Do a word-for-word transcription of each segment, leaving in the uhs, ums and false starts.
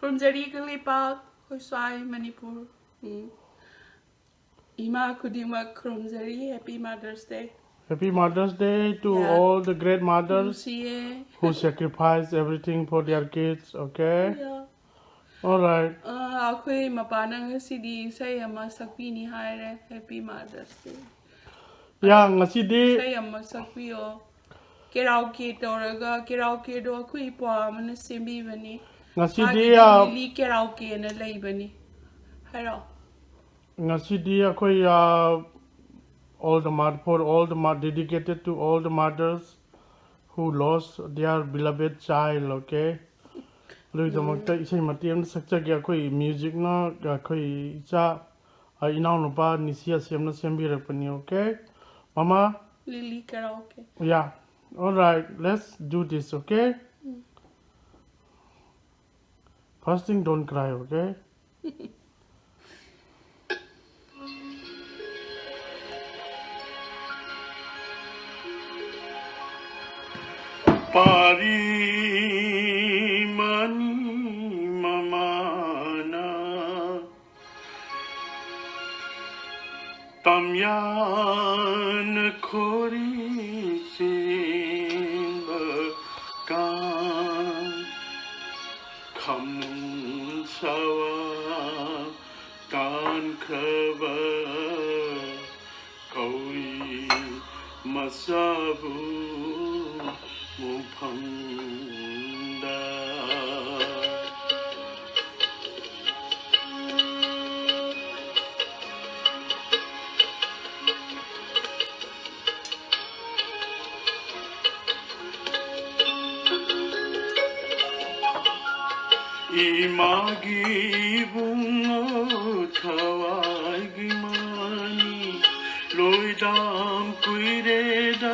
ꯈꯨꯔꯨꯝꯖꯔꯤ ꯀꯪꯂꯩꯄꯥꯛ, ꯑꯩꯈꯣꯏ ꯁ꯭ꯋꯥꯏ ꯃꯅꯤꯄꯨꯔ꯫ ꯎꯝ꯫ ꯏꯃꯥ ꯈꯨꯗꯤꯡꯃꯛ ꯈꯨꯔꯨꯝꯖꯔꯤ꯫ Happy Mother's Day. Happy Mother's Day to Yeah. all the great mothers ꯅꯨꯡꯁꯤꯌꯦ꯫ Who sacrifice everything for their kids, okay? Yeah. All right. ꯑ, ꯑꯩꯈꯣꯏ ꯃꯄꯥꯅ ꯉꯁꯤꯗꯤ ꯏꯁꯩ ꯑꯃ ꯁꯛꯄꯤꯅꯤ ꯍꯥꯏꯔꯦ꯫ Happy Mother's Day. Yeah, ꯉꯁꯤꯗꯤ ꯏꯁꯩ ꯑꯃ ꯁꯛꯄꯤꯌꯣ꯫ Karaoke ꯇꯧꯔꯒ, karaokeꯗꯣ ꯑꯩꯈꯣꯏ ꯏꯄ꯭ꯋꯥ ꯑꯃꯅ ꯁꯦꯝꯕꯤꯕꯅꯤ꯫ ꯉꯁꯤꯗꯤ ꯃꯥꯒꯤꯗꯤ ꯑ, Lily Karaokeꯅ ꯂꯩꯕꯅꯤ꯫ ꯍꯥꯏꯔꯣ꯫ ꯉꯁꯤꯗꯤ ꯑꯩꯈꯣꯏ ꯑ, all the mother for all the mother dedicated to all the mothers who lost their beloved child, okay? ꯑꯗꯨꯒꯤꯗꯃꯛꯇ ꯏꯁꯩ ꯃꯇꯦꯛ ꯑꯃ ꯁꯛꯆꯒꯦ꯫ ꯑꯩꯈꯣꯏ musicꯅ ꯑꯩꯈꯣꯏ ꯏꯆꯥ ꯑ, ꯏꯅꯥꯎꯅꯨꯄꯥ ꯅꯤꯁꯤ ꯑꯁꯦꯝꯅ ꯁꯦꯝꯕꯤꯔꯛꯄꯅꯤ, okay? ꯃꯃꯥ? Lily Karaoke. Yeah. All right, let's do this, okay? First thing, don't cry, okay? ꯄꯥꯔꯤ ꯃꯅꯤ ꯃꯃꯥꯅ ꯇꯝꯌꯥꯟ ꯈꯣꯔꯤ ꯆꯦꯟꯕ ꯀꯥꯟ ꯈꯝꯅꯨꯡ ꯁꯥꯋꯥ ꯀꯥꯟꯈ꯭ꯔꯕ ꯀꯧꯔꯤ ꯃꯆꯥꯕꯨ ꯃꯐꯝꯗ꯫ ꯏꯃꯥꯒꯤ ꯏꯕꯨꯡꯉꯣ ꯊꯋꯥꯏꯒꯤ ꯃꯅꯤ ꯂꯣꯏꯗꯥꯝ ꯀꯨꯏꯔꯦꯗ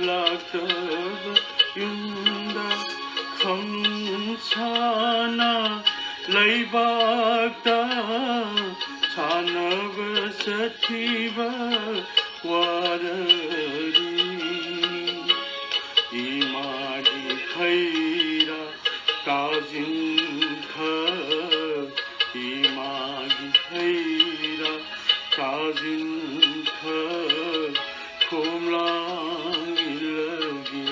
ꯂꯥꯛꯇꯕ ꯌꯨꯝꯗ ꯈꯪꯁꯥꯅ ꯂꯩꯕꯥꯛꯇ ꯁꯥꯟꯅꯕ ꯆꯠꯈꯤꯕ ꯋꯥꯔꯔꯤ ꯏꯃꯥꯒꯤ ꯐꯩꯔꯥ ꯈꯥꯖꯤꯟꯈꯛ ꯏꯃꯥꯒꯤ ꯍꯩꯔꯥ ꯈꯥꯖꯤꯟꯈꯛ ꯈꯣꯝꯂꯥꯡ ꯏꯜꯂꯒꯦ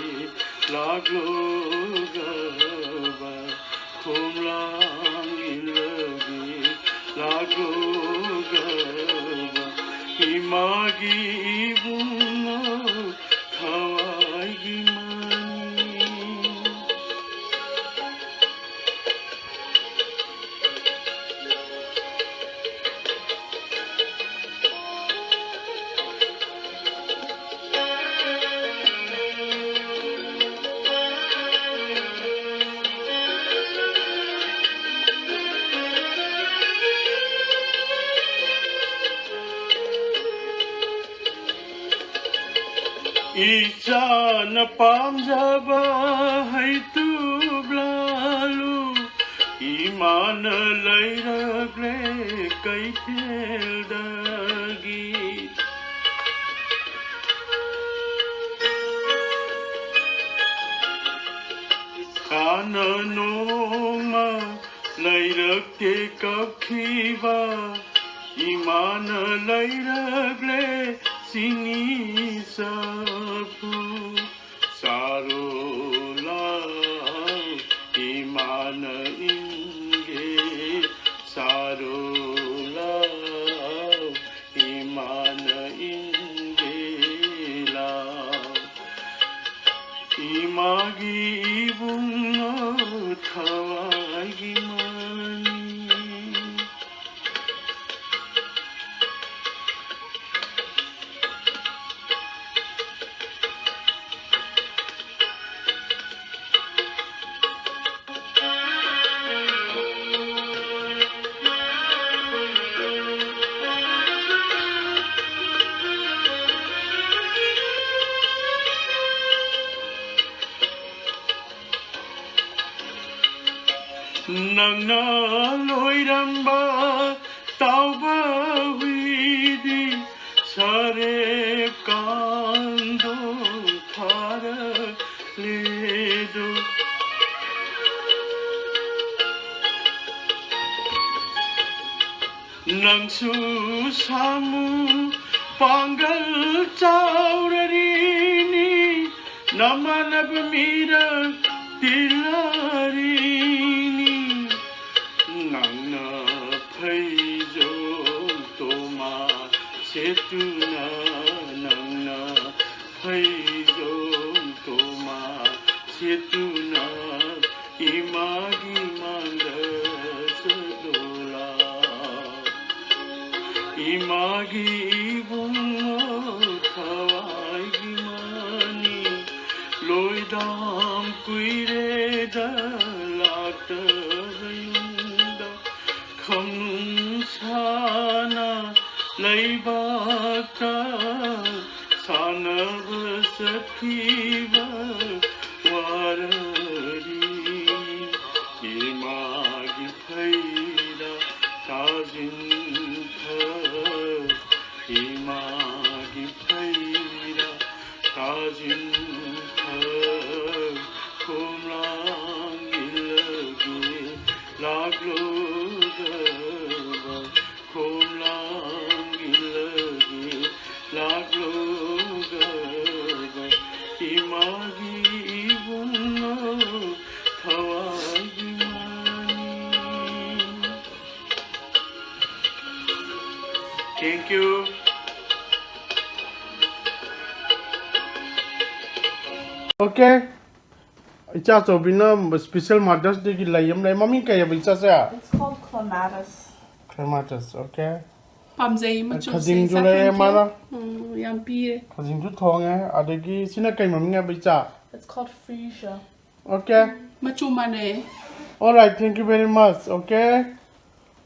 ꯂꯥꯛꯂꯣꯒꯕ ꯈꯣꯝꯂꯥꯡ ꯏꯜꯂꯒꯦ ꯂꯥꯛꯂꯣꯒꯕ ꯏꯃꯥꯒꯤ ꯏꯕꯨꯡꯉꯣ ꯊꯋꯥꯏꯒꯤ ꯃꯅꯤ꯫ ꯏꯆꯥꯅ ꯄꯥꯝꯖꯕ ꯍꯩꯇꯨꯞ ꯂꯥꯂꯨ ꯏꯃꯥꯅ ꯂꯩꯔꯛꯂꯦ ꯀꯩꯊꯦꯜꯗꯒꯤ꯫ ꯀꯥꯅ ꯅꯣꯡꯃ ꯂꯩꯔꯛꯇꯦ ꯀꯞꯈꯤꯕ ꯏꯃꯥꯅ ꯂꯩꯔꯛꯂꯦ ꯆꯤꯅꯤ ꯆꯐꯨ꯫ ꯆꯥꯔꯣ ꯂꯥꯎ ꯏꯃꯥꯅ ꯏꯟꯒꯦ ꯆꯥꯔꯣ ꯂꯥꯎ ꯏꯃꯥꯅ ꯏꯟꯒꯦ ꯂꯥꯎ ꯏꯃꯥꯒꯤ ꯏꯕꯨꯡꯉꯣ ꯊꯋꯥꯏꯒꯤ ꯃꯅꯤ꯫ ꯅꯪꯅ ꯂꯣꯏꯔꯝꯕ ꯇꯥꯎꯕ ꯍꯨꯏꯗꯤ ꯁꯔꯦꯞ ꯀꯥꯡꯗꯣ ꯐꯥꯔꯛꯂꯦꯗꯣ꯫ ꯅꯪꯁꯨ ꯁꯥꯃꯨ ꯄꯥꯡꯒꯜ ꯆꯥꯎꯔꯔꯤꯅꯤ, ꯅꯃꯥꯟꯅꯕ ꯃꯤꯔꯛ ꯇꯤꯜꯂꯔꯤꯅꯤ꯫ ꯅꯪꯅ ꯐꯩꯖꯣꯝ ꯇꯣꯃꯥ ꯁꯦꯠꯇꯨꯅ, ꯅꯪꯅ ꯐꯩꯖꯣꯝ ꯇꯣꯃꯥ ꯁꯦꯠꯇꯨꯅ ꯏꯃꯥꯒꯤ ꯃꯥꯡꯗ ꯆꯠꯂꯣꯂꯥ꯫ ꯏꯃꯥꯒꯤ ꯏꯕꯨꯡꯉꯣ ꯊꯋꯥꯏꯒꯤ ꯃꯅꯤ, ꯂꯣꯏꯗꯥꯝ ꯀꯨꯏꯔꯦꯗ ꯂꯥꯛꯇꯕ ꯌꯨꯝꯗ꯫ ꯈꯝꯅꯨꯡ ꯁꯥꯅ ꯂꯩꯕꯥꯛꯇ ꯁꯥꯟꯅꯕ ꯆꯠꯈꯤꯕ ꯋꯥꯔꯔꯤ꯫ ꯏꯃꯥꯒꯤ ꯐꯩꯔꯥ ꯇꯥꯁꯤꯟꯈ, ꯏꯃꯥꯒꯤ ꯐꯩꯔꯥ ꯇꯥꯁꯤꯟꯈ, ꯈꯣꯝꯂꯥꯡ ꯏꯜꯂꯒꯦ ꯂꯥꯛꯂꯣꯗꯕ, ꯈꯣꯝꯂꯥꯡ ꯏꯜꯂꯒꯦ ꯂꯥꯛꯂꯣꯗꯕ, ꯏꯃꯥꯒꯤ ꯏꯕꯨꯡꯉꯣ ꯊꯋꯥꯏꯒꯤ ꯃꯅꯤ꯫ Thank you. Okay. ꯏꯆꯥ ꯑꯆꯧꯕꯤꯅ special Mother's Dayꯒꯤ ꯂꯩ ꯑꯃ ꯂꯩ꯫ ꯃꯃꯤꯡ ꯀꯩ ꯍꯥꯏꯕ ꯏꯆꯥꯁꯦ? It's called clematis. Clematis, okay. ꯄꯥꯝꯖꯩ ꯃꯆꯨꯁꯦ꯫ ꯈꯖꯤꯡꯁꯨ ꯏꯆꯥ ꯂꯩꯔꯦ ꯄꯥꯝꯖꯩ꯫ ꯃꯥꯅ꯫ ꯎꯝ, ꯌꯥꯝ ꯄꯤꯔꯦ꯫ ꯈꯖꯤꯡꯁꯨ ꯊꯣꯡꯉꯦ꯫ ꯑꯗꯒꯤ ꯁꯤꯅ ꯀꯩ ꯃꯃꯤꯡ ꯍꯥꯏꯕ ꯏꯆꯥ? It's called freesia. Okay. ꯃꯆꯨ ꯃꯥꯟꯅꯩ꯫ All right, thank you very much. Okay.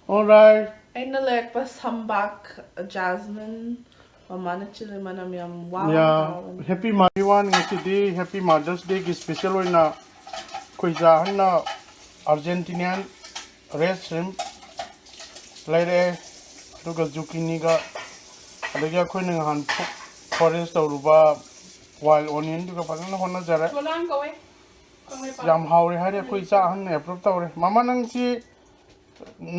All right. ꯑꯩꯅ ꯂꯩꯔꯛꯄ ꯁꯝꯕꯥꯛ, jasmine, ꯃꯃꯥꯅ ꯆꯤꯜꯂꯤ ꯃꯅꯝ ꯌꯥꯝ ꯋꯥ ꯌꯥ, ꯇꯥꯕꯅꯤ꯫ Happy Mother's Day ꯉꯁꯤꯗꯤ, Happy Mother's Dayꯒꯤ special ꯑꯣꯏꯅ ꯑꯩꯈꯣꯏ ꯏꯆꯥ ꯑꯍꯟꯅ Argentinian red shrimp ꯂꯩꯔꯛꯑꯦ, ꯑꯗꯨꯒ zucchiniꯒ, ꯑꯗꯒꯤ ꯑꯩꯈꯣꯏꯅ ꯉꯍꯥꯟ forage ꯇꯧꯔꯨꯕ wild onionꯗꯨꯒ ꯐꯖꯅ ꯍꯣꯠꯅꯖꯔꯦ꯫ ꯆꯣꯂꯥꯡ ꯀꯧꯋꯦ꯫ ꯀꯪꯂꯩꯄꯥꯛ꯫ ꯌꯥꯝ ꯍꯥꯎꯔꯦ ꯍꯥꯏꯔꯦ, ꯑꯩꯈꯣꯏ ꯏꯆꯥ ꯑꯍꯟꯅ approve ꯇꯧꯔꯦ꯫ ꯃꯃꯥ, ꯅꯪꯁꯤ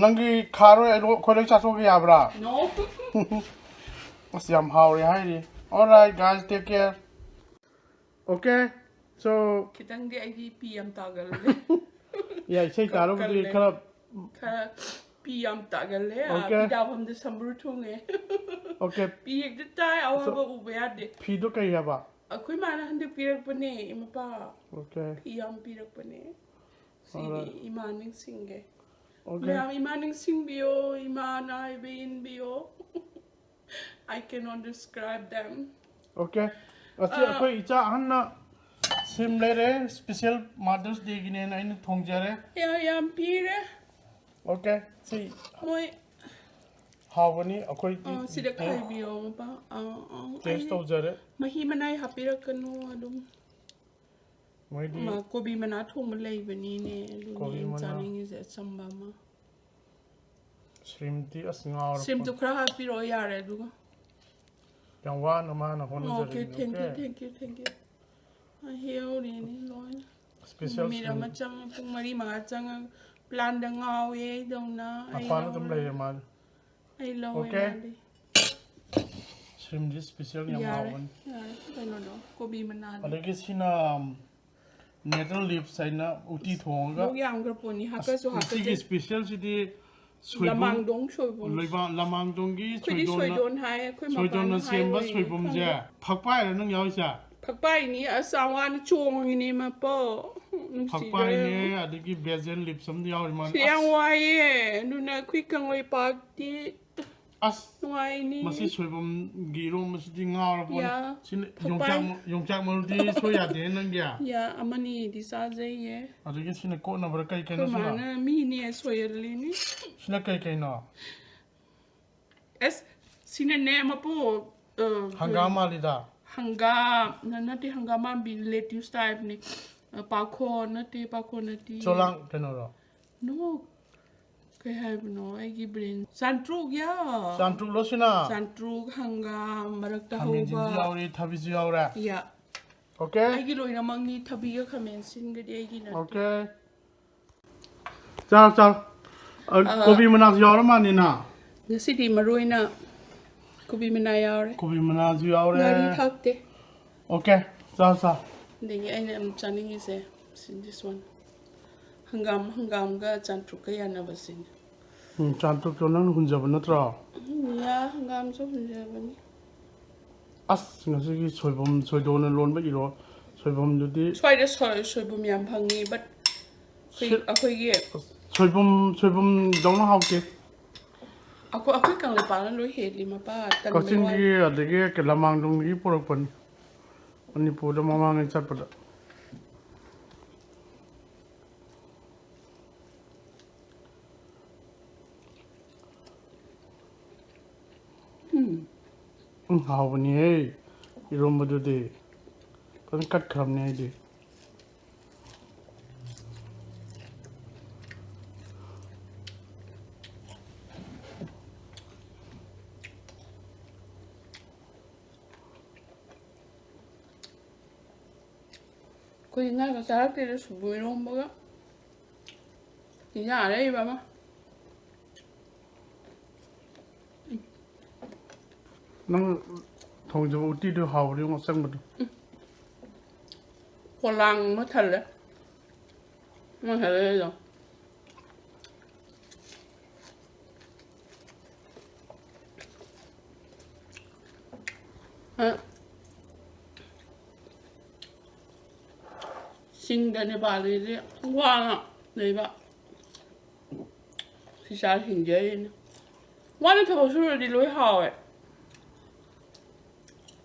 ꯅꯪꯒꯤ ꯈꯥꯔꯣꯏ ꯑꯩꯈꯣꯏ ꯂꯣꯏ ꯆꯥꯊꯣꯛꯄ ꯌꯥꯕ꯭ꯔꯥ? No. ꯑꯁ, ꯌꯥꯝ ꯍꯥꯎꯔꯦ ꯍꯥꯏꯔꯤ. Alright guys, take care. Okay, so ꯈꯤꯇꯪꯗꯤ ꯑꯩꯗꯤ ꯄꯤ ꯌꯥꯝ ꯇꯥꯒꯜꯂꯦ. ꯌꯥ, ꯏꯁꯩ ꯇꯥꯔꯕꯨꯗꯤ ꯀꯜꯂꯦ. ꯈꯔ. ꯈꯔ ꯄꯤ ꯌꯥꯝ ꯇꯥꯒꯜꯂꯦ. Okay. ꯄꯤꯗꯥꯐꯝꯗ ꯁꯝꯕ꯭ꯔꯨ ꯊꯨꯡꯉꯦ. Okay. ꯄꯤ ꯍꯦꯛꯇ ꯇꯥꯏ, ꯑꯋꯥꯕ ꯎꯕ ꯌꯥꯗꯦ. ꯐꯤꯗꯣ ꯀꯩ ꯍꯥꯏꯕ? ꯑꯩꯈꯣꯏ ꯃꯥꯅ ꯍꯟꯗꯛ ꯄꯤꯔꯛꯄꯅꯦ, ꯏꯃꯥꯄꯥ. Okay. ꯐꯤ ꯌꯥꯝ ꯄꯤꯔꯛꯄꯅꯦ. ꯁꯤꯗꯤ Alright. ꯏꯃꯥ ꯅꯤꯡꯁꯤꯡꯒꯦ. Okay. ꯃꯌꯥꯝ ꯏꯃꯥ ꯅꯤꯡꯁꯤꯡꯕꯤꯌꯣ, ꯏꯃꯥꯅ ꯍꯥꯏꯕ ꯏꯟꯕꯤꯌꯣ. I cannot describe them. Okay. ꯑꯁꯤ ꯑꯥ. ꯑꯩꯈꯣꯏ ꯏꯆꯥ ꯑꯍꯟꯅ ꯁꯦꯝ ꯂꯩꯔꯦ, special Mother's Dayꯒꯤꯅꯦꯅ ꯑꯩꯅ ꯊꯣꯡꯖꯔꯦ. ꯌꯥꯝ ꯌꯥꯝ ꯄꯤꯔꯦ. Okay, ꯁꯤ ꯃꯣꯏ ꯍꯥꯎꯕꯅꯤ ꯑꯩꯈꯣꯏꯗꯤ. ꯑꯥ, ꯁꯤꯗ ꯈꯥꯏꯕꯤꯌꯣ, ꯃꯄꯥ. ꯑꯥ, ꯑꯥ, Taste ꯑꯩ ꯇꯧꯖꯔꯦ. ꯃꯍꯤ ꯃꯅꯥꯏ ꯍꯥꯞꯄꯤꯔꯛꯀꯅꯨ ꯑꯗꯨꯝ. ꯃꯣꯏꯗꯤ ꯃꯥ ꯀꯣꯕꯤ ꯃꯅꯥ ꯊꯣꯡꯕ ꯂꯩꯕꯅꯤꯅꯦ, ꯑꯗꯨꯅꯦ ꯀꯣꯕꯤ ꯑꯩꯅ ꯃꯅꯥ. ꯆꯥꯅꯤꯡꯉꯤꯁꯦ, ꯑꯆꯝꯕ ꯑꯃ. Shrimpꯗꯤ ꯑꯁ ꯉꯥꯎꯔꯦ. Shrimpꯇꯨ ꯈꯔ ꯍꯥꯞꯄꯤꯔꯛꯑꯣ ꯌꯥꯔꯦ, ꯑꯗꯨꯒ. ꯌꯥꯝ ꯋꯥꯅ ꯃꯥꯅ ꯍꯣꯠꯅꯖꯔꯤꯅꯤ. Okay, thank you, Okay. Thank you, thank you. ꯑꯩ ꯍꯦꯜꯔꯤꯅꯤ ꯂꯣꯏꯅ. Special ꯅꯨꯃꯤꯠ ꯑꯃ shrimp. ꯆꯪꯉ, ꯄꯨꯡ ꯃꯔꯤ ꯃꯉꯥ ꯆꯪꯉ, planꯗ ꯉꯥꯎꯋꯦ ꯑꯩꯗꯧꯅ. ꯑꯩ ꯃꯄꯥꯟꯗ ꯑꯗꯨꯝ ꯂꯧꯔꯦ. ꯂꯩꯔꯦ ꯃꯥꯗꯤ. ꯑꯩ ꯂꯧꯋꯦ Okay. ꯃꯥꯗꯤ. Shrimpꯗꯤ special ꯌꯥꯝ ꯌꯥꯔꯦ, ꯍꯥꯎꯕꯅꯤ. ꯌꯥꯔꯦ, ꯀꯩꯅꯣꯗꯣ, ꯀꯣꯕꯤ ꯃꯅꯥꯗꯣ. ꯑꯗꯒꯤ ꯁꯤꯅ nettle leaves ꯍꯥꯏꯅ ꯎꯇꯤ ꯊꯣꯡꯉꯒ. ꯂꯣꯛ ꯌꯥꯝꯈ꯭ꯔ ꯄꯣꯠꯅꯤ, ꯍꯥꯀꯠꯁꯨ ꯎꯇꯤꯒꯤ ꯍꯥꯀꯠꯆꯩ. Specialꯁꯤꯗꯤ ꯁꯣꯏꯕꯨꯝ. ꯂꯃꯥꯡꯗꯣꯡ ꯁꯣꯏꯕꯨꯝ. ꯂꯩꯕꯥꯛ ꯂꯃꯥꯡꯗꯣꯡꯒꯤ ꯑꯩꯈꯣꯏꯗꯤ ꯁꯣꯏꯗꯣꯟꯅ, ꯁꯣꯏꯗꯣꯟ ꯍꯥꯏ, ꯑꯩꯈꯣꯏ ꯁꯣꯏꯗꯣꯟꯅ ꯃꯄꯥꯅ ꯁꯦꯝꯕ ꯍꯥꯏꯕ ꯁꯣꯏꯕꯨꯝꯁꯦ. ꯈꯪꯗꯦ. ꯐꯛꯄꯥꯏꯔ ꯅꯪ ꯌꯥꯎꯔꯤꯁꯦ? ꯐꯛꯄꯥꯏꯅꯤ, ꯑꯁ, ꯌꯥꯝ ꯋꯥꯅ ꯆꯣꯡꯉꯤꯅꯦ ꯃꯄꯣ. ꯅꯨꯡꯁꯤꯈ꯭ꯔꯦ. ꯐꯛꯄꯥꯏꯅꯦ, ꯑꯗꯒꯤ basil leaves ꯑꯃꯗꯤ ꯌꯥꯎꯔꯤ ꯃꯥꯅ. ꯁꯤ ꯌꯥꯝ ꯑꯁ, ꯋꯥꯏꯌꯦ, ꯑꯗꯨꯅ ꯑꯩꯈꯣꯏ ꯀꯪꯂꯩꯄꯥꯛꯇꯤ ꯑꯁ, ꯅꯨꯡꯉꯥꯏꯅꯤ. ꯃꯁꯤ ꯁꯣꯏꯕꯨꯝꯒꯤ ꯏꯔꯣꯝꯕꯁꯤꯗꯤ ꯉꯥꯎꯔ ꯄꯣꯠꯅꯤ. ꯌꯥ, ꯁꯤꯅ ꯐꯛꯄꯥꯏ. ꯌꯣꯡꯆꯥꯛ ꯃ-, ꯌꯣꯡꯆꯥꯛ ꯃꯔꯨꯗꯤ ꯁꯣꯏ ꯌꯥꯗꯦ ꯅꯪꯒꯤ. ꯌꯥ, ꯑꯃꯅꯤꯗꯤ ꯆꯥꯖꯩꯌꯦ. ꯑꯗꯒꯤ ꯁꯤꯅ ꯀꯣꯠꯅꯕ꯭ꯔꯥ ꯀꯩ ꯀꯩꯅꯣ ꯑꯩꯈꯣꯏ ꯁꯤꯅ? ꯃꯥꯅ ꯃꯤꯅꯦ ꯁꯣꯏꯍꯜꯂꯤꯅꯤ. ꯁꯤꯅ ꯀꯩ ꯀꯩꯅꯣ? ꯑꯁ, ꯁꯤꯅꯅꯦ ꯃꯄꯨ, ꯑ, ꯍꯪꯒꯥꯝ ꯃꯥꯜꯂꯤꯗ. ꯍꯪꯒꯥꯝ ꯅ-, ꯅꯠꯇꯦ, ꯍꯪꯒꯥꯝ ꯃꯥꯟꯕꯤ, lettuce typeꯅꯤ. ꯑ, ꯄꯥꯈꯣꯟ ꯅꯠꯇꯦ, ꯄꯥꯈꯣꯟ ꯅꯠꯇꯦ. ꯆꯣꯂꯥꯡ ꯀꯩꯅꯣꯔꯣ? No. ꯀꯩ ꯍꯥꯏꯕꯅꯣ? ꯑꯩꯒꯤ brain. ꯆꯥꯟꯇ꯭ꯔꯨꯛ, ꯌꯥ. ꯆꯥꯟꯇ꯭ꯔꯨꯛꯂꯣ ꯁꯤꯅ? ꯆꯥꯟꯇ꯭ꯔꯨꯛ, ꯍꯪꯒꯥꯝ, ꯃꯔꯛꯇ ꯈꯥꯃꯦꯟꯁꯤꯟꯁꯨ ꯍꯧꯕ. ꯌꯥꯎꯔꯤ, ꯊꯕꯤꯁꯨ ꯌꯥꯎꯔꯦ. ꯌꯥ. Okay? ꯑꯩꯒꯤ ꯂꯣꯏꯅꯃꯛꯅꯤ, ꯊꯕꯤꯒ ꯈꯥꯃꯦꯟꯁꯤꯟꯒꯗꯤ ꯑꯩꯒꯤ ꯅꯠꯇꯦ. Okay. ꯆꯥꯎ, ꯆꯥꯎ. ꯑ, ꯑ, ꯀꯣꯕꯤ ꯃꯅꯥꯁꯨ ꯌꯥꯎꯔ ꯃꯥꯜꯂꯤꯅ꯫ ꯉꯁꯤꯗꯤ ꯃꯔꯨ ꯑꯣꯏꯅ ꯀꯣꯕꯤ ꯃꯅꯥ ꯌꯥꯎꯔꯦ꯫ ꯀꯣꯕꯤ ꯃꯅꯥꯁꯨ ꯌꯥꯎꯔꯦ꯫ ꯉꯥꯔꯤ ꯊꯥꯛꯇꯦ꯫ ꯑꯣꯀꯦ, ꯆꯥ, ꯆꯥ꯫ ꯑꯗꯒꯤ ꯑꯩꯅ ꯌꯥꯝ ꯆꯥꯅꯤꯡꯉꯤꯁꯦ, ꯁꯤ, this one꯫ ꯍꯪꯒꯥꯝ, ꯍꯪꯒꯥꯝꯒ ꯆꯥꯟꯇ꯭ꯔꯨꯛꯀ ꯌꯥꯅꯕꯁꯤꯅꯦ꯫ ꯎꯝ, ꯆꯥꯟꯇ꯭ꯔꯨꯛꯇꯣ ꯅꯪꯅ ꯍꯨꯟꯖꯕ ꯅꯠꯇ꯭ꯔꯣ? ꯎꯝ, ꯌꯥ, ꯍꯪꯒꯥꯝꯁꯨ ꯍꯨꯟꯖꯕꯅꯤ꯫ ꯑꯁ, ꯉꯁꯤꯒꯤ ꯁꯣꯏꯕꯨꯝ, ꯁꯣꯏꯗꯣꯟꯅ ꯂꯣꯟꯕ ꯏꯔꯣ-, ꯁꯣꯏꯕꯨꯝꯗꯨꯗꯤ ꯁ꯭ꯋꯥꯏꯗ ꯁꯣꯏ-, ꯁꯣꯏꯕꯨꯝ ꯌꯥꯝ ꯐꯪꯉꯤ, but ꯑꯩꯈꯣꯏ-, ꯁꯤ-, ꯑꯩꯈꯣꯏꯒꯤ ꯁꯣꯏꯕꯨꯝ, ꯁꯣꯏꯕꯨꯝꯗꯧꯅ ꯍꯥꯎꯇꯦ꯫ ꯑꯩꯈꯣꯏ, ꯑꯩꯈꯣꯏ ꯀꯪꯂꯩꯄꯥꯛꯅ ꯂꯣꯏ ꯍꯦꯜꯂꯤ, ꯃꯄꯥ ꯇꯟꯕꯩ ꯀꯛꯆꯤꯡꯒꯤ ꯋꯥꯅꯤ꯫ ꯑꯗꯒꯤ ꯂꯃꯥꯡꯗꯣꯡꯗꯒꯤ ꯄꯨꯔꯛꯄꯅꯤ, ꯃꯅꯤꯄꯨꯔꯗ ꯃꯃꯥꯡꯉꯩ ꯆꯠꯄꯗ꯫ ꯎꯝ꯫ ꯎꯝ, ꯍꯥꯎꯕꯅꯤꯍꯦ, ꯏꯔꯣꯝꯕꯗꯨꯗꯤ꯫ ꯐꯖꯅ ꯀꯠꯈ꯭ꯔꯕꯅꯦ ꯑꯩꯗꯤ꯫ ꯑꯩꯈꯣꯏꯗꯤ ꯉꯥꯒ ꯆꯥꯔꯛꯇꯦꯗ, ꯁꯣꯏꯕꯨꯝ ꯏꯔꯣꯝꯕꯒ ꯏꯟꯖꯥꯡ ꯑꯔꯩꯕ ꯑꯃ꯫ ꯅꯪ ꯊꯣꯡꯖꯕ ꯎꯇꯤꯗꯨ ꯍꯥꯎꯕꯅꯤ, ꯑꯆꯪꯕꯗꯣ꯫ ꯎꯝ꯫ ꯄꯣꯂꯥꯡ ꯑꯃ ꯊꯜꯂꯦ꯫ ꯑꯃ ꯊꯜꯂꯦ ꯑꯩꯗꯣ꯫ ꯑ, ꯆꯤꯡꯗꯅꯦ ꯄꯥꯜꯂꯤꯁꯦ, ꯋꯥꯅ ꯂꯩꯕ꯫ ꯁꯤ ꯆꯥꯔ ꯍꯤꯡꯖꯔꯤꯅꯦ꯫ ꯋꯥꯅ ꯊꯕꯛ ꯁꯨꯔꯗꯤ ꯂꯣꯏ ꯍꯥꯎꯋꯦ꯫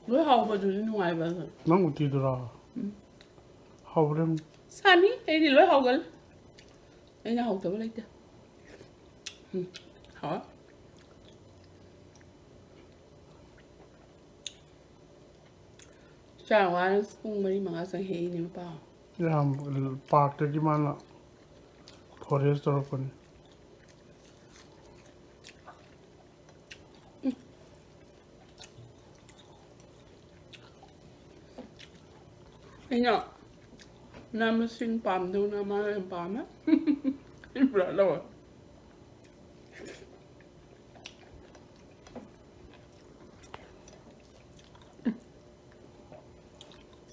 ꯂꯣꯏ ꯍꯥꯎꯕꯗꯨꯅꯤ ꯅꯨꯡꯉꯥꯏꯕ ꯑꯗꯨ꯫ ꯅꯪ ꯎꯇꯤꯗꯨꯔꯣ? ꯎꯝ꯫ ꯍꯥꯎꯕ꯭ꯔꯥ ꯌꯦꯡꯉꯨ꯫ ꯆꯥꯅꯤ, ꯑꯩꯗꯤ ꯂꯣꯏ ꯍꯥꯎꯒꯜꯂꯦ꯫ ꯑꯩꯅ ꯍꯥꯎꯇꯕ ꯂꯩꯇꯦ꯫ ꯎꯝ, ꯍꯥꯎꯋꯦ꯫ ꯆꯥ ꯋꯥꯅ ꯄꯨꯡ ꯃꯔꯤ ꯃꯉꯥ ꯆꯪꯉꯦ ꯍꯦꯛꯏꯅꯦ ꯃꯄꯥ꯫ ꯌꯥꯝ ꯄꯥꯔꯛꯇꯒꯤ ꯃꯥꯅ ꯐꯣꯔꯦꯁ ꯇꯧꯔꯛꯄꯅꯤ꯫ ꯑꯩꯅ ꯃꯅꯥ ꯃꯁꯤꯡ ꯄꯥꯝꯗꯧꯅ ꯃꯥꯅ ꯌꯥꯝ ꯄꯥꯝꯃꯦ꯫ ꯑꯩ ꯄꯨꯔꯥ ꯂꯧꯔꯦ꯫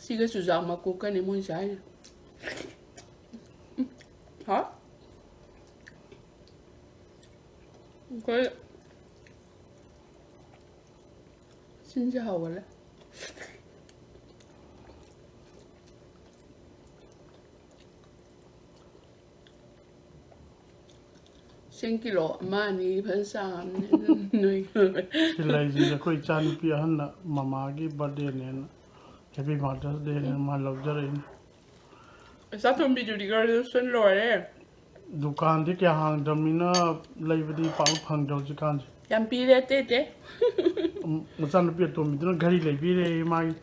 ꯁꯤꯒ ꯆꯨꯖꯥꯛ ꯃꯀꯨꯀꯅꯤ ꯃꯣꯏ ꯆꯥꯏꯁꯦ꯫ ꯍꯥ? ꯑꯩꯈꯣꯏ ꯆꯤꯟꯁꯦ ꯍꯥꯎꯒꯜꯂꯦ꯫ ꯆꯦꯡ ꯀꯤꯂꯣ ꯑꯃ ꯑꯅꯤ ꯐꯖꯅ ꯆꯥꯕꯅꯦ, ꯑꯗꯨꯝ ꯅꯣꯏ꯫ ꯁꯤ ꯂꯩꯁꯤꯗꯤ ꯑꯩꯈꯣꯏ ꯏꯆꯥꯅꯨꯄꯤ ꯑꯍꯟꯅ ꯃꯃꯥꯒꯤ ꯕꯥꯔꯗꯦꯅꯦꯅ ꯍꯦꯄꯤ ꯃꯥꯗꯔꯁ ꯗꯦꯅ ꯃꯥ ꯂꯧꯖꯔꯛꯏꯅꯤ꯫ ꯏꯆꯥ ꯇꯣꯝꯕꯤꯗꯨꯗꯤ ꯒ꯭ꯔꯦꯖꯨꯑꯦꯁꯟ ꯂꯣꯏꯔꯦ꯫ ꯗꯨꯀꯥꯟꯗꯤ ꯀꯌꯥ ꯍꯥꯡꯗ꯭ꯔꯕꯅꯤꯅ ꯂꯩꯕꯗꯤ ꯄꯥꯛ ꯐꯪꯗ꯭ꯔꯦ ꯍꯧꯖꯤꯛꯀꯥꯟꯁꯦ꯫ ꯌꯥꯝ ꯄꯤꯔꯦ ꯑꯇꯩ ꯑꯇꯩ꯫ ꯎꯝ, ꯃꯆꯥꯅꯨꯄꯤ ꯑꯇꯣꯝꯕꯤꯗꯨꯅ ꯘꯔꯤ ꯂꯩꯕꯤꯔꯦ ꯃꯥꯒꯤ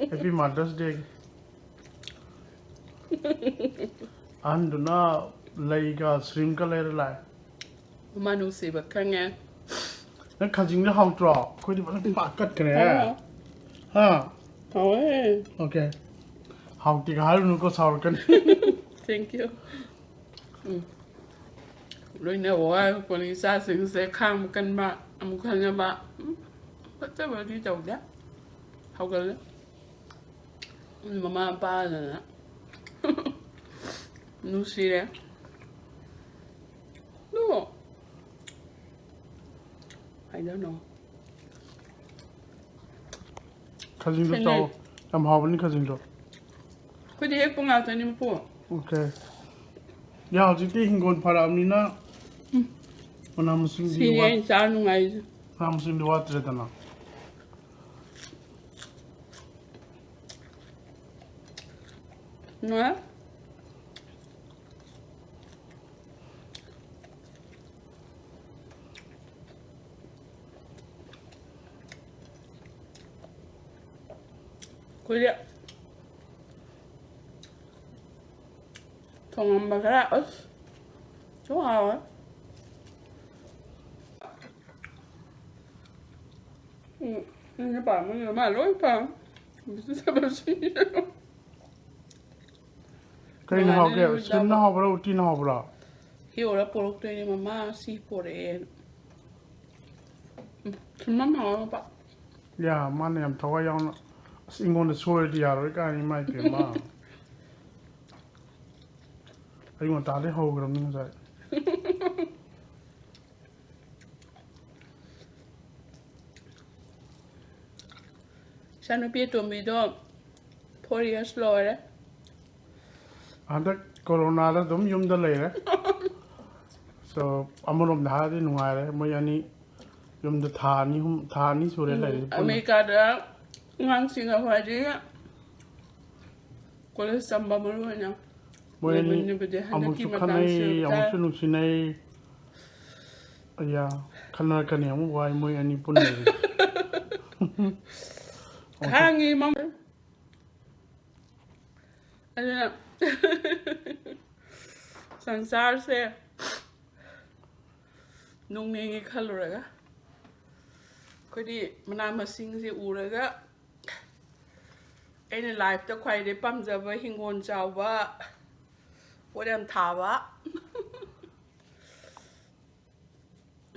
ꯍꯦꯄꯤ ꯃꯥꯗꯔꯁ ꯗꯦꯒꯤ꯫ ꯑꯍꯟꯗꯨꯅ ꯂꯩꯒ ꯁ꯭ꯔꯤꯝꯀ ꯂꯩꯔ ꯂꯥꯛꯑꯦ꯫ ꯃꯃꯥ ꯅꯨꯡꯁꯤꯕ ꯈꯪꯉꯦ꯫ ꯅꯪ ꯈꯖꯤꯡꯗꯣ ꯍꯥꯎꯇ꯭ꯔꯣ? ꯑꯩꯈꯣꯏꯗꯤ ꯐꯖꯅ ꯄꯥꯛ ꯀꯠꯈ꯭ꯔꯦ꯫ ꯍꯥꯎꯋꯦ꯫ ꯍꯥ? ꯍꯥꯎꯋꯦ꯫ ꯑꯣꯀꯦ꯫ ꯍꯥꯎꯇꯦꯒ ꯍꯥꯏꯔꯨꯅꯨꯀꯣ, ꯁꯥꯎꯔꯛꯀꯅꯤ꯫ Thank you꯫ ꯎꯝ꯫ ꯂꯣꯏꯅ ꯋꯥꯔꯛꯄꯅꯤ ꯏꯆꯥꯁꯤꯡꯁꯦ ꯈꯥꯡꯕ ꯀꯟꯕ, ꯑꯃꯨꯛ ꯈꯟꯅꯕ꯫ ꯎꯝ꯫ ꯐꯠꯇꯕꯗꯤ ꯇꯧꯗꯦ꯫ ꯍꯧꯒꯠꯂꯦ꯫ ꯃꯃꯥ ꯃꯄꯥꯗꯅ ꯅꯨꯡꯁꯤꯔꯦ꯫ ꯑꯗꯨ, I don't know꯫ ꯈꯖꯤꯡꯗꯣ ꯈꯦꯠꯅꯩ꯫ ꯆꯥꯎ꯫ ꯌꯥꯝ ꯍꯥꯎꯕꯅꯤ ꯈꯖꯤꯡꯗꯣ꯫ ꯑꯩꯈꯣꯏꯗꯤ ꯍꯦꯛꯄ ꯉꯥꯛꯇꯅꯤ, ꯃꯄꯨ꯫ ꯑꯣꯀꯦ꯫ ꯌꯥ, ꯍꯧꯖꯤꯛꯇꯤ ꯍꯤꯡꯒꯣꯜ ꯐꯔꯛꯑꯕꯅꯤꯅ ꯎꯝ꯫ ꯃꯅꯥ ꯃꯁꯤꯡꯗꯤ ꯁꯤꯅꯤ ꯋꯥꯠ-, ꯑꯩꯅ ꯆꯥ ꯅꯨꯡꯉꯥꯏꯔꯤꯁꯦ꯫ ꯃꯅꯥ ꯃꯁꯤꯡꯗꯤ ꯋꯥꯠꯇ꯭ꯔꯦꯗꯅ꯫ ꯅꯨꯡꯉꯥꯏ꯫ ꯑꯩꯈꯣꯏꯗꯤ ꯊꯣꯡꯉꯝꯕ ꯈꯔ, ꯑꯁ, ꯁꯨꯝ ꯍꯥꯎꯋꯦ꯫ ꯎꯝ, ꯑꯩꯅ ꯄꯥꯝꯕ ꯃꯥ ꯂꯣꯏ ꯄꯥꯝ꯫ ꯀꯩꯅ ꯅꯨꯡꯉꯥꯏꯅ ꯍꯥꯎꯒꯦ? ꯂꯩꯕ ꯁ꯭ꯔꯤꯝꯅ ꯆꯥꯕ꯫ ꯍꯥꯎꯕ꯭ꯔꯥ, ꯎꯇꯤꯅ ꯍꯥꯎꯕ꯭ꯔꯥ? ꯍꯦꯛꯎꯔ ꯄꯣꯔꯛꯇꯣꯏꯅꯦ, ꯃꯃꯥ ꯁꯤ ꯄꯣꯔꯛꯑꯦꯅ꯫ ꯎꯝ, ꯁ꯭ꯔꯤꯝ ꯌꯥꯝ ꯍꯥꯎꯋꯦ, ꯃꯄꯥ꯫ ꯌꯥ, ꯃꯥꯅ ꯌꯥꯝ ꯊꯋꯥꯏ ꯌꯥꯎꯅ ꯑꯁ, ꯑꯩꯉꯣꯟꯗ ꯁꯣꯏꯔꯗꯤ ꯌꯥꯔꯣꯏ ꯀꯥꯏꯅ, ꯏꯃꯥ ꯏꯄꯦꯝꯃ꯫ ꯑꯩ ꯉꯟꯇꯥꯗꯩ ꯍꯧꯈ꯭ꯔꯕꯅꯤ ꯉꯁꯥꯏ꯫ ꯏꯆꯥꯅꯨꯄꯤ ꯑꯇꯣꯝꯕꯤꯗꯣ four years ꯂꯣꯏꯔꯦ꯫ ꯍꯟꯗꯛ ꯀꯣꯔꯣꯅꯥꯗ ꯑꯗꯨꯝ ꯌꯨꯝꯗ ꯂꯩꯔꯦ꯫ So, ꯑꯃꯔꯣꯝꯗ ꯍꯥꯏꯔꯗꯤ ꯅꯨꯡꯉꯥꯏꯔꯦ꯫ ꯃꯣꯏ ꯑꯅꯤ ꯌꯨꯝꯗ ꯊꯥ ꯑꯅꯤ ꯑꯍꯨꯝ, ꯊꯥ ꯑꯅꯤ ꯁꯨꯔꯦ ꯎꯝ, ꯂꯩꯔꯤꯁꯦ ꯄꯨꯟꯅ꯫ ꯑꯃꯦꯔꯤꯀꯥꯗ ꯑꯉꯥꯡꯁꯤꯡ ꯑꯩꯈꯣꯏꯗꯤ ꯀꯣꯂꯦꯖ ꯇꯝꯕ ꯃꯔꯨ ꯑꯣꯏꯅ ꯃꯣꯏ ꯑꯅꯤ ꯂꯩꯃꯤꯟꯅꯕꯗꯤ ꯍꯟꯗꯛꯀꯤ ꯑꯃꯨꯛꯁꯨ ꯃꯇꯥꯡꯁꯤ ꯈꯠꯅꯩ, ꯈꯛꯇ꯫ ꯑꯃꯨꯛꯁꯨ ꯅꯨꯡꯁꯤꯅꯩ꯫ ꯑꯌꯥ, ꯈꯠꯅꯔꯛꯀꯅꯤ ꯑꯃꯨꯛ ꯋꯥꯏ ꯃꯣꯏ ꯑꯅꯤ ꯄꯨꯟꯅ ꯂꯩꯕꯁꯦ꯫ ꯈꯥꯡꯉꯤ ꯃꯝ-, ꯑꯗꯨꯅ ꯁꯪꯁꯥꯔꯁꯦ ꯅꯣꯡꯅꯤꯡꯉꯤ ꯈꯜꯂꯨꯔꯒ꯫ ꯑꯩꯈꯣꯏꯗꯤ ꯃꯅꯥ ꯃꯁꯤꯡꯁꯦ ꯎꯔꯒ ꯑꯩꯅ ꯂꯥꯏꯐꯇ ꯈ꯭ꯋꯥꯏꯗꯩ ꯄꯥꯝꯖꯕ ꯍꯤꯡꯒꯣꯜ ꯆꯥꯎꯕ, ꯄꯣꯠ ꯌꯥꯝ ꯊꯥꯕ꯫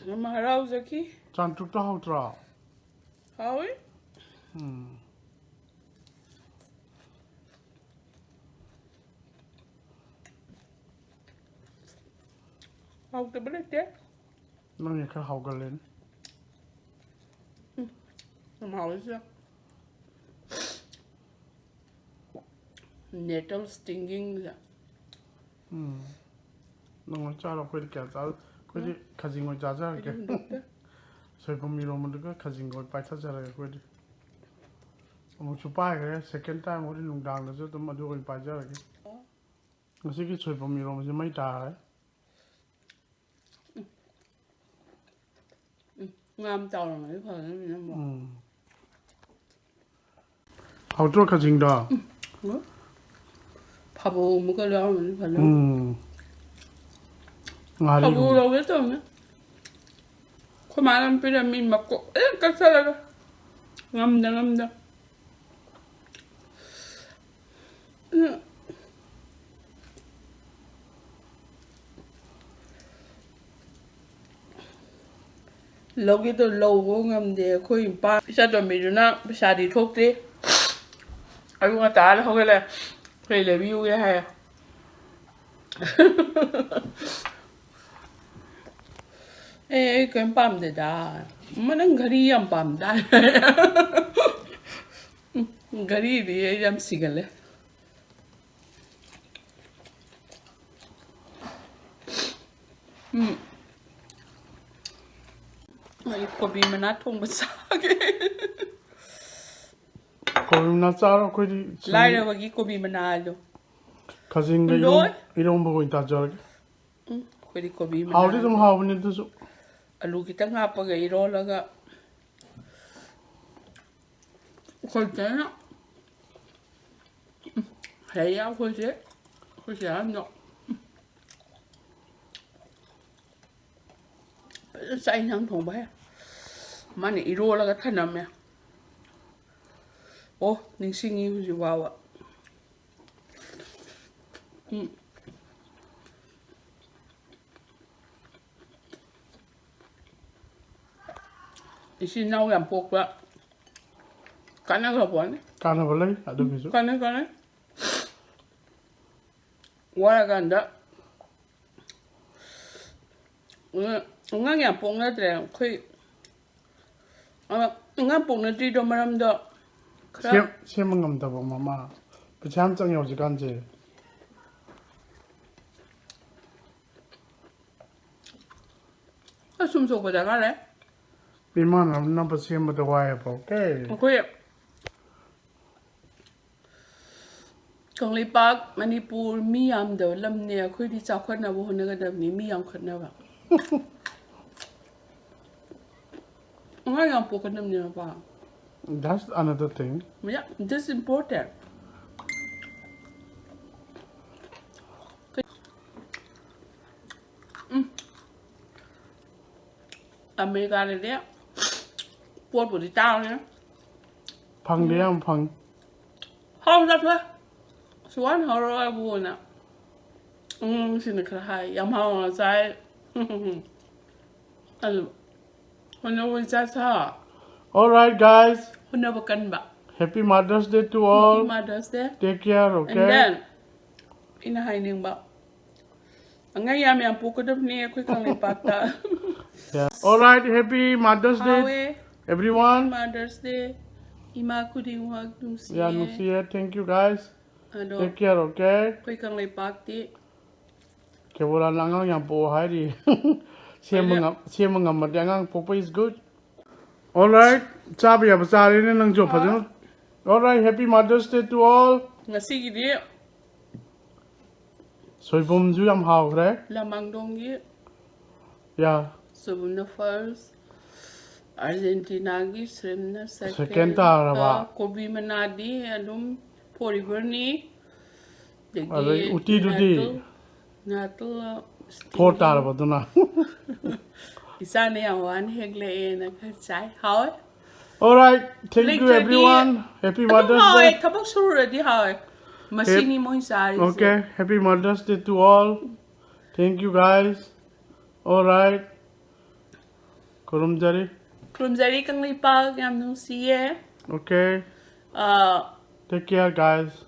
ꯌꯥꯝ ꯍꯔꯥꯎꯖꯈꯤ꯫ ꯆꯥꯟꯇ꯭ꯔꯨꯛꯇꯣ ꯍꯥꯎꯇ꯭ꯔꯣ? ꯍꯥꯎꯏ꯫ ꯎꯝ꯫ ꯍꯥꯎꯇꯕ ꯂꯩꯇꯦ꯫ ꯅꯪꯅ ꯈꯔ ꯍꯥꯎꯒꯜꯂꯦꯅꯦ꯫ ꯎꯝ, ꯌꯥꯝ ꯍꯥꯎꯋꯦ ꯁꯤꯗ꯫ Nettle stinging ꯁꯦ꯫ ꯎꯝ꯫ ꯅꯪ ꯑꯣꯏ ꯆꯥꯔꯣ, ꯑꯩꯈꯣꯏꯗꯤ ꯀꯌꯥ ꯆꯥꯔꯣꯏ꯫ ꯑꯩꯈꯣꯏꯗꯤ ꯎꯝ꯫ ꯈꯖꯤꯡ ꯑꯣꯏ ꯆꯥꯖꯔꯒꯦ꯫ ꯑꯩꯗꯤ ꯍꯨꯟꯗꯣꯛꯇꯦ꯫ ꯁꯣꯏꯕꯨꯝ ꯏꯔꯣꯝꯕꯗꯨꯒ ꯈꯖꯤꯡꯒ ꯑꯣꯏ ꯄꯥꯏꯊꯖꯔꯒꯦ ꯑꯩꯈꯣꯏꯗꯤ꯫ ꯑꯃꯨꯛꯁꯨ ꯄꯥꯏꯈ꯭ꯔꯦ, second time, ꯍꯣꯔꯦꯟ ꯅꯨꯡꯗꯥꯡꯗꯁꯨ ꯑꯗꯨꯝ ꯑꯗꯨ ꯑꯣꯏꯅ ꯄꯥꯏꯖꯔꯒꯦ꯫ ꯑꯣ꯫ ꯉꯁꯤꯒꯤ ꯁꯣꯏꯕꯨꯝ ꯏꯔꯣꯝꯕꯁꯦ ꯃꯩ ꯇꯥꯔꯦ꯫ ꯎꯝ꯫ ꯎꯝ꯫ ꯉꯥ ꯑꯃ ꯇꯥꯎꯔꯝꯃꯗꯤ ꯐꯒꯗꯕꯅꯤꯅ ꯑꯃꯨꯛ꯫ ꯎꯝ꯫ ꯍꯥꯎꯇ꯭ꯔꯣ ꯈꯖꯤꯡꯗꯣ? ꯎꯝ꯫ ꯐꯕꯧ ꯑꯃꯒ ꯌꯥꯎꯔꯝꯃꯗꯤ ꯐꯗꯧꯅꯤ꯫ ꯎꯝ꯫ ꯉꯥꯔꯤ ꯐꯕꯧ ꯂꯧꯒꯦ ꯇꯧꯅꯤ꯫ ꯑꯩꯈꯣꯏ ꯃꯥꯅ ꯑꯃ ꯄꯤꯔꯝꯃꯤ, ꯃꯀꯣꯛ ꯂꯣꯏ ꯀꯛꯊꯠꯂꯒ꯫ ꯉꯝꯗ ꯉꯝꯗ꯫ ꯎꯝ꯫ ꯂꯧꯒꯦ ꯇꯧ ꯂꯧꯕ ꯉꯝꯗꯦ꯫ ꯑꯩꯈꯣꯏ ꯏꯄꯥ ꯏꯆꯥꯇꯣꯝꯕꯤꯗꯨꯅ ꯄꯩꯁꯥꯗꯤ ꯊꯣꯛꯇꯦ꯫ ꯑꯌꯨꯛ ꯉꯟꯇꯥꯗ ꯍꯧꯒꯠꯂꯦ꯫ ꯀꯩ ꯂꯩꯕꯤꯌꯨꯒꯦ ꯍꯥꯏꯌꯦ꯫ ꯑꯦ, ꯑꯩ ꯀꯔꯤꯝ ꯄꯥꯝꯗꯦꯗ꯫ ꯑꯃ, ꯅꯪ ꯘꯔꯤ ꯌꯥꯝ ꯄꯥꯝꯗꯥꯏ꯫ ꯎꯝ, ꯘꯔꯤꯗꯤ ꯑꯩ ꯌꯥꯝ ꯁꯤꯒꯜꯂꯦ꯫ ꯎꯝ꯫ ꯑꯩ ꯀꯣꯕꯤ ꯃꯅꯥ ꯊꯣꯡꯕ ꯆꯥꯒꯦ꯫ ꯀꯣꯕꯤ ꯃꯅꯥ ꯆꯥꯔꯣ, ꯑꯩꯈꯣꯏꯗꯤ ꯁꯤꯡ-, ꯂꯥꯏꯔꯕꯒꯤ ꯀꯣꯕꯤ ꯃꯅꯥꯗꯣ꯫ ꯈꯥꯖꯤꯡꯒ ꯂꯣꯏ꯫ ꯏꯔꯣꯝ-, ꯏꯔꯣꯝꯕꯒ ꯑꯣꯏꯅ ꯆꯥꯖꯔꯒꯦ꯫ ꯎꯝ, ꯑꯩꯈꯣꯏꯗꯤ ꯀꯣꯕꯤ ꯍꯥꯎꯗꯤ ꯑꯗꯨꯝ ꯃꯅꯥꯗꯣ꯫ ꯍꯥꯎꯕꯅꯤ ꯑꯗꯨꯁꯨ꯫ ꯑꯂꯨ ꯈꯤꯇꯪ ꯍꯥꯞꯄꯒ ꯏꯔꯣꯜꯂꯒ꯫ ꯑꯩꯈꯣꯏ ꯆꯦꯅ, ꯎꯝ, ꯍꯩ ꯑꯩꯈꯣꯏ ꯆꯦ, ꯑꯩꯈꯣꯏ ꯆꯦ ꯑꯍꯟꯗꯣ꯫ ꯐꯖꯅ ꯆꯥꯛ ꯏꯟꯁꯥꯡ ꯊꯣꯡꯕ ꯍꯩ꯫ ꯃꯥꯅ ꯏꯔꯣꯜꯂꯒ ꯊꯅꯝꯃꯦ꯫ ꯑꯣ, ꯅꯤꯡꯁꯤꯡꯉꯤ ꯍꯧꯖꯤꯛ ꯐꯥꯎꯕ꯫ ꯎꯝ꯫ ꯏꯆꯤꯟ ꯏꯅꯥꯎ ꯌꯥꯝ ꯄꯣꯛꯄ ꯀꯥꯟꯅꯈ꯭ꯔ ꯄꯣꯠꯅꯤ꯫ ꯀꯥꯟꯅꯕ ꯂꯩ ꯑꯗꯨꯒꯤꯁꯨ꯫ ꯀꯥꯟꯅꯩ, ꯀꯥꯟꯅꯩ꯫ ꯋꯥꯔꯀꯥꯟꯗ, ꯎꯝ, ꯑꯉꯥꯡ ꯌꯥꯝ ꯄꯣꯛꯅꯗ꯭ꯔꯦ ꯑꯩꯈꯣꯏ꯫ ꯑ, ꯑꯉꯥꯡ ꯄꯣꯛꯅꯗ꯭ꯔꯤꯗꯣ ꯃꯔꯝꯗꯣ ꯈꯔ ꯁꯦꯝ-, ꯁꯦꯝꯕ ꯉꯝꯗꯕ ꯃꯃꯥ꯫ ꯄꯩꯁꯥ ꯌꯥꯝ ꯆꯪꯉꯦ ꯍꯧꯖꯤꯛꯀꯥꯟꯁꯦ꯫ ꯑꯁꯨꯝ ꯁꯣꯛꯄ ꯗꯔꯀꯥꯔ ꯂꯩ꯫ ꯃꯤꯃꯥꯟꯅꯅꯕ ꯁꯦꯝꯕꯗ ꯋꯥꯏꯑꯦꯕ, okay? ꯑꯩꯈꯣꯏ ꯀꯪꯂꯩꯄꯥꯛ ꯃꯅꯤꯄꯨꯔ ꯃꯤ ꯌꯥꯝꯗꯕ ꯂꯝꯅꯦ꯫ ꯑꯩꯈꯣꯏꯗꯤ ꯆꯥꯎꯈꯠꯅꯕ ꯍꯣꯠꯅꯒꯗꯕꯅꯤ, ꯃꯤ ꯌꯥꯝꯈꯠꯅꯕ꯫ ꯑꯉꯥꯡ ꯌꯥꯝ ꯄꯣꯛꯀꯗꯕꯅꯦ, ꯃꯄꯥ꯫ That's another thing. Yeah, this important. ꯎꯝ꯫ ꯑꯃꯦꯔꯤꯀꯥꯗꯗꯤ ꯄꯣꯠꯄꯨꯗꯤ ꯇꯥꯡꯉꯦ꯫ ꯐꯪꯗꯦ, ꯎꯝ꯫ ꯌꯥꯝ ꯐꯪꯉꯤ꯫ ꯍꯥꯎ ꯆꯥꯊꯣꯛꯑꯦ꯫ ꯑꯁ, ꯋꯥꯅ ꯍꯧꯔꯒꯕꯨꯅ꯫ ꯎꯝ, ꯁꯤꯅ ꯈꯔ ꯍꯥꯏ꯫ ꯌꯥꯝ ꯍꯥꯎꯅ ꯆꯥꯏ꯫ ꯑꯗꯨ ꯍꯣꯠꯅꯕ ꯏꯆꯥ ꯁꯥ꯫ All right, guys. ꯍꯣꯠꯅꯕ ꯀꯟꯕ꯫ Happy Mother's Day to all. Mother's Day. Take care, And okay? Then, ina hainingba. Angay yam yam pukadam ni akoy kang ipata. Yeah. All right, happy Mother's Day, Hawe, everyone. Mother's Day. Ima kuding wag nung siye. Yeah, nung siye. Thank you, guys. Ano, Take care, okay? Akoy kang ipati. Kaya wala na ngang yan po, Heidi. Siya mga, siya mga madyang ang po is good. All right. Sabi ya, pasari na ng job, Ah. All right, happy Mother's Day to all. Nga sige di. Soy bom ju yam hao, right? Lamang dong yi. Yeah. Soy bom na first. Argentina gi shrimp na second. Second ta raba. Ah, kobi manadi, adum, pori berni. Aray, uti dudi. Natul, ah, Four ta raba duna. Isa na yan, one hegle e na kachai. How? All right. Thank Like you, thirty. Everyone. Happy Mother's How? Day. Kabak suru di how? Masini mo yung sari. Okay. Happy Mother's Day to all. Thank you, guys. All right. Kurumjari. Kurumjari kang lipag, yam nung siye. Okay. Uh, Take care, guys.